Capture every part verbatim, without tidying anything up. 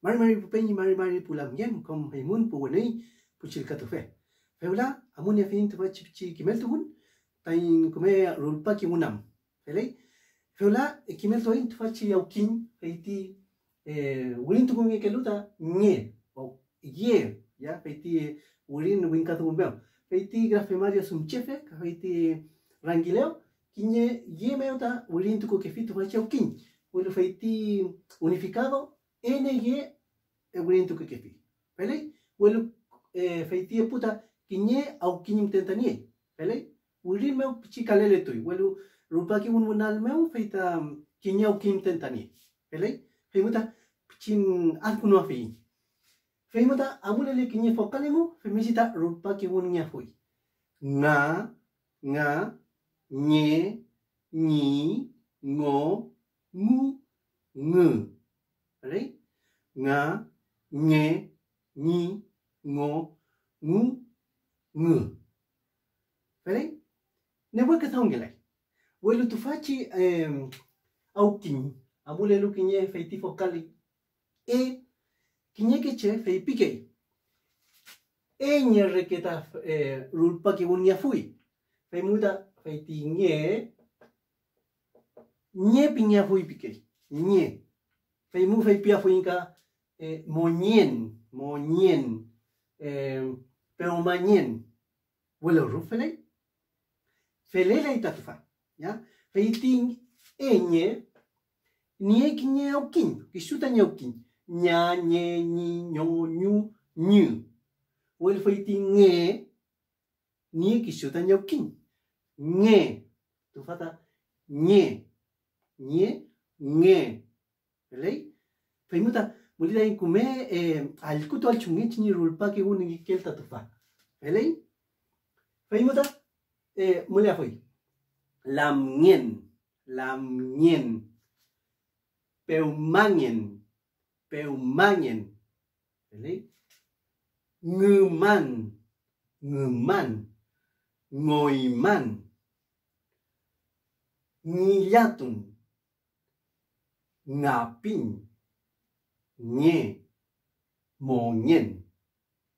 Mari mari pu peñi, mari mari pu lamngen, kom eymün pu wenüy, pu chillkatufe. Fewla amuniefiñ tüfachi pichi kimeltuwün taiñ küme rulpakewün am. Feley, fewla kimeltuaiñ tüfachi awkiñ, feyti eh, wirintukungekelu ta ñe o ye, ya, feyti wirin wingkadungun mew. Feyti Grafemario Sumchefe ka feyti Rangileo, kiñe ye mew ta wirintukukefi tüfachi awkiñ, welu feyti unificado N ye eh, wirintukukefi. Feley, welu eh, feyti epu ta kiñe awkiñ müten ta niey. Feley, wirin mew pichi kaleletuy, welu rulpakewün wünal mew fey ta kiñe awkiñ müten ta niey. Feley, feymew ta pichin adkünuafiyiñ. Feymew ta amulele kiñe fokal engu, femngechi ta rulpakewünngeafuy. Nga, nga, ñe, ñi, ngo, ngu, ngü. Feley, nga, ñe, ñi, ngo, ngu, ngü. Feley, newe küdawngelay. Welu tüfachi em, awkiñ, amulelu kiñe feyti fokal e, kiñeke che feypikey, e ñe reke ta eh, rulpakewünngeafuy. Feymew ta feyti ñe, ñe pingeafuy pikey, ñe. Feymew feypiafuiñ ka eh, moñen, moñen, eh, pewmañen. Welu rüf feley, felelay ta tüfa, ya. Feyti e ñe niey kiñe awkiñ, kisu tañi awkiñ, ña, ñe, ñi, ño, ñu, ñü. Welu feyti nge niey kisu tañi awkiñ, nge, tüfa ta ñe, ñe, nge. Feley, feymew ta müley taiñ küme eh, allkütuael chumngechi ñi rulpakewünngekeel ta tüfa. Feley, feymew ta eh, müleafuy lamngen, lamngen, pewmangen, pewmangen. Feley, ngüman, ngüman, ngoyman, ngillatun, ngapiñ, nge, mongen.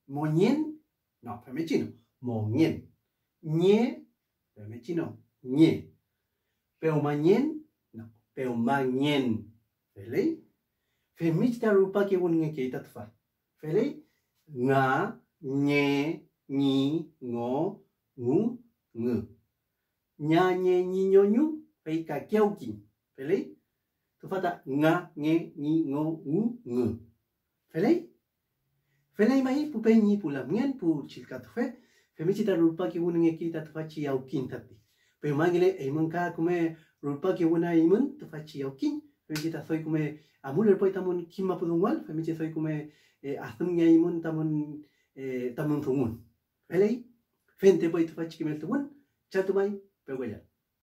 Mongen, no, femngechi no, mongen. Ñe, femngechi no, ñe. Pewmañen, no, pewmangen. Feley, femngechi ta rulpakewünngekey ta tüfa. Feley, nga, ñe, ñi, ngo, ngu, ngü. Ña, ñe, ñi, ño, ñu, fey kake awkiñ. Feley, tüfa ta nga, nge, ñi, ngo, ngu, ngü. Feley, feley may, pu peñi, pu lamngen, pu chillkatufe, femngechi ta rulpakewünngekey ta tüfachi awkiñ tati. Pewmangele eymün ka küme rulpakewünaeymün tüfachi awkiñ, femngechi ta doy küme amulerpuay tamün kim mapu dunguael, femngechi doy küme eh, adümngeaymün tamün, eh, tamün dungun. Feley, fentepuay tüfachi kimeltuwün, chatumay, pewellan.